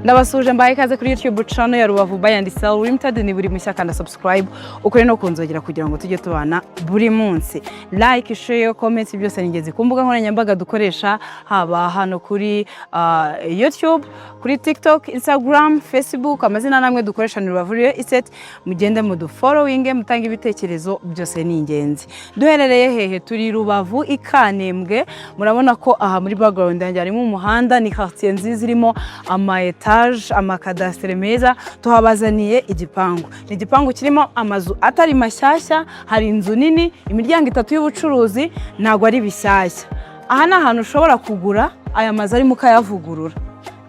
Ndabasuhuje, mbahaye ikaze kuri YouTube channel ya Rubavu Buy and Sell Limited. Ni buri mushya, kanda subscribe, ukore no kunzogera kugira ngo tujye tubana buri munsi. Like, share, comments, byose ni ingenzi. Ku mbuga nkoranyambaga dukoresha, haba hano kuri YouTube, kuri TikTok, Instagram, Facebook, amazina namwe dukoresha ni Rubavu Real Estate. Mugende mudufollowing, mutange ibitekerezo, byose ni ingenzi. Duherereye hehe? Turi Rubavu i Kanembwe. Murabona ko aha muri background yanjye harimo umuhanda, ni quartier nziza irimo ama étage, amakadasiteri meza. Tuhabazaniye igipangu, ni igipangu kirimo amazu atari mashyashya. Hari inzu nini, imiryango itatu y'ubucuruzi, ntabwo ari bishyashya. Aha ni ahantu ushobora kugura aya mazu arimo ukayavugurura,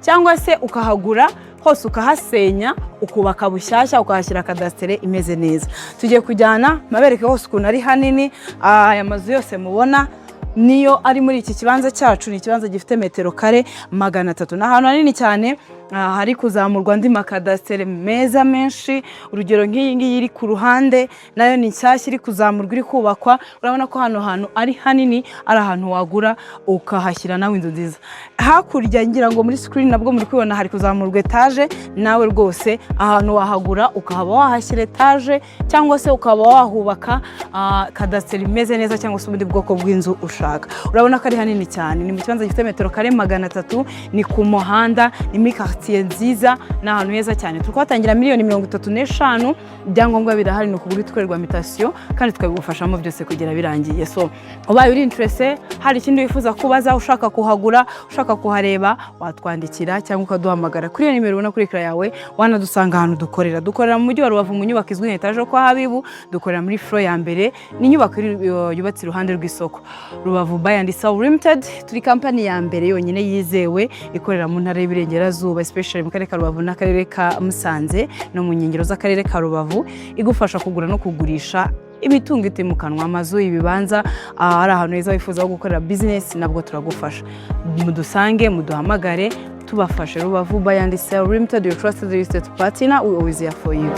cyangwa se ukahagura hose ukahasenya, ukubaka bushyashya, ukahashyira kadasitere imeze neza. Tugiye kujyana mabereke hose ukuntu ari hanini. Aya mazu yose mubona niyo ari muri iki kibanza cyacu. Ni ikibanza gifite metero kare 300, ni ahantu hanini cyane. Hari kuzamurwa andi makadasitere meza menshi. Urugero nk'iyi ngiyi iri ku ruhande nayo ni nshyashya, iri kuzamurwa, iri kubakwa. Urabona ko hano hantu ari hanini, ari ahantu wagura ukahashyira nawe inzu nziza. Hakurya ngira ngo muri screen nabwo muri kubibona, hari kuzamurwa etaje. Nawe rwose ahantu wahagura ukahaba wahashyira etaje, cyangwa se ukaba wahubaka kadasiteri imeze neza, cyangwa se ubundi bwoko bw'inzu ushaka. Urabona ko ari hanini cyane. Ni mu kibanza gifite metero kare 300, ni ku muhanda, ni muri quartier nziza, ni ahantu heza cyane. Turi kuhatangira miliyoni 35. Ibyangombwa birahari, ni ukugura itwerwa mutation, kandi tukabigufashamo byose kugera birangiye. So ubaye uri interested, hari ikindi wifuza kubaza, ushaka kuhagura, ushaka kuhareba, watwandikira cyangwa ukaduhamagara kuri iyo nimero ubona kuri écran yawe. Wanadusanga ahantu dukorera. Dukorera mu mujyi wa Rubavu, mu nyubako izwi nka etaje kwa Habibu. Dukorera muri floor ya mbere, ni inyubako yubatse iruhande rw'isoko. Rubavu Buy and Sell Limited, turi kampani ya mbere yonyine yizewe ikorera mu ntara y'Iburengerazuba, especially mu karere ka Rubavu n'akarere ka Musanze no mu nkengero z'akarere ka Rubavu, igufasha kugura no kugurisha imitungo itimukanwa, amazu, ibibanza. Ari ahantu heza wifuza ho gukorera business, nabwo turagufasha. Mudusange, muduhamagare, tubafashe. Rubavu Buy and Sell Limited, your trusted real estate partner, we always here for you.